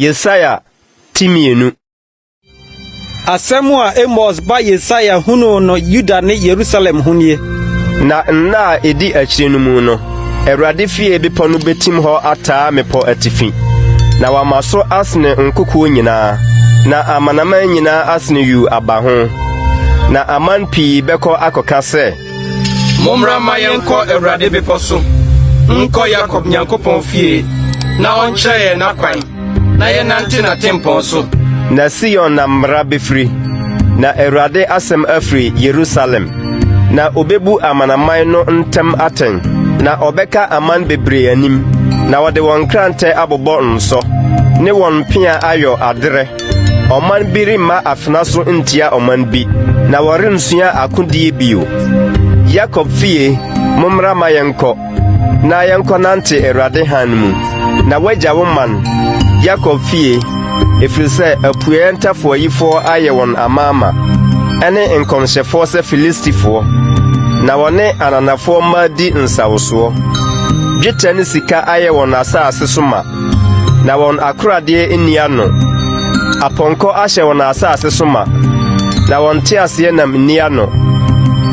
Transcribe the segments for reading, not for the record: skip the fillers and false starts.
Yesaia ti 2. Asɛm a Amos ba Yesaia hunuu no Yuda ne Yerusalem ho nie. Na nna a edi akyiri no mu no, Awurade fie bepɔ no betim hɔ ataa mmepɔ atifi, na wama so asene nkokoɔ nyinaa, na amanaman nyinaa asene yuu aba ho. Na aman pii bɛkɔ akɔka sɛ, Mommra mma yɛnkɔ Awurade bepɔ so, nkɔ Yakob Nyankopɔn fie, na ɔnkyerɛ yɛn n'akwan, na yɛnnante n'atempɔn so. Na Sion na mmara befiri, na Awurade asɛm afiri Yerusalem. Na obebu amanaman no ntam atɛn, na ɔbɛka aman bebree anim, na wɔde wɔn nkrantɛ abobɔ nsɔ, ne wɔn mpea ayɔ aderɛ. Ɔman bi remma afena so ntia ɔman bi, na wɔrensua akodie bio. Yakob fie, mommra ma yɛnkɔ, na yɛnkɔnante Awurade hann mu. Na woagya wo man, Yakob fie, ɛfiri sɛ apueeɛ ntafoayifoɔ ayɛ wɔn amaama, ɛne nkɔmhyɛfoɔ sɛ Filistifoɔ, na wɔne ananafoɔ mma di nsawosoɔ. Dwetɛ ne sika ayɛ wɔn asase so ma, na wɔn akoradeɛ nni ano. Apɔnkɔ ahyɛ wɔn asase so ma, na wɔn nteaseɛnam nni ano.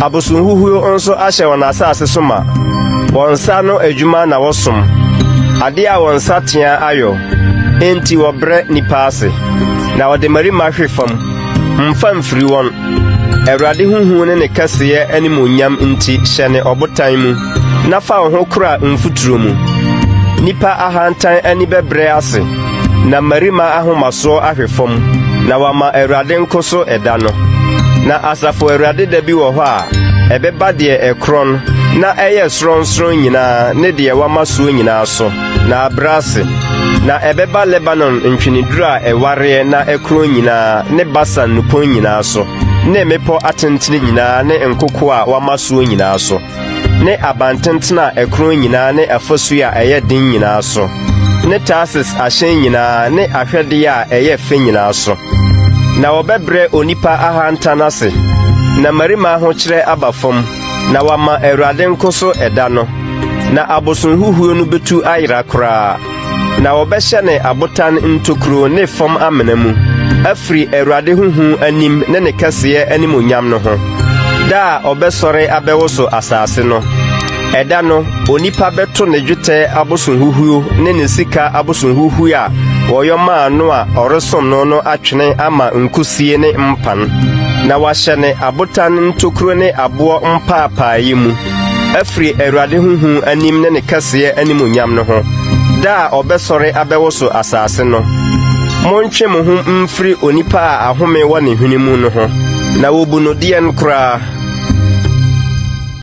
Abosonhuhuo nso ahyɛ wɔn asase so ma. Wɔn nsa ano adwuma na wɔsom, adeɛ a wɔn nsa tea ayɔ. Enti wɔbrɛ nnipa ase, na wɔde mmarima hwe fam. Mfa mfiri wɔn. Awurade ho hu ne ne kɛseyɛ animuonyam nti hyɛne ɔbotan mu, na fa wo ho kora mfuturo mu. Nnipa ahantan ani bɛbrɛ ase, na mmarima ahomasoɔ ahwe fam, na wɔama Awurade nko so ɛda no. Na asafo Awurade da bi wɔ hɔ a ɛbɛba deɛ ɛkorɔn na ɛyɛ sorɔnsorɔn nyinaa ne deɛ wɔama soɔ nyinaa so, na abrɛ ase. Na ɛbɛba Lebanon ntweneduro a ɛwareɛ na ɛkorɔn nyinaa ne Basan nnupɔn nyinaa so, ne mmepɔ atentene nyinaa ne nkokoɔ a wɔama soɔ nyinaa so, ne abantenten a ɛkorɔn nyinaa ne afasuo a ɛyɛ den nyinaa so, ne Tarsis ahyɛn nyinaa ne ahwɛdeɛ a ɛyɛ fɛ nyinaa so. Na wɔbɛbrɛ onipa ahantan ase, na mmarima ahokyerɛ aba fam, na wɔama Awurade nko so ɛda no. Na abosonhuhuo no betu ayera koraa, na wɔbɛhyɛne abotan ntokuro ne fam amena mu, afiri Awurade ho hu anim ne ne kɛseyɛ animuonyam no ho, da a ɔbɛsɔre abɛwoso asase no. Ɛda no, onipa bɛto ne dwetɛ abosonhuhuo ne ne sika abosonhuhuo a wɔyɔ maa no a ɔresom no no atwene ama nkusie ne mpan, na wahyɛne abotan ntokuro ne aboɔ mpaapaeɛ mu, afiri Awurade ho hu anim ne ne kɛseyɛ animuonyam no ho, da a ɔbɛsɔre abɛwoso asase no. Montwe mo ho mfiri onipa a ahome wɔ ne hwene mu no ho, na wobu no deɛn koraa?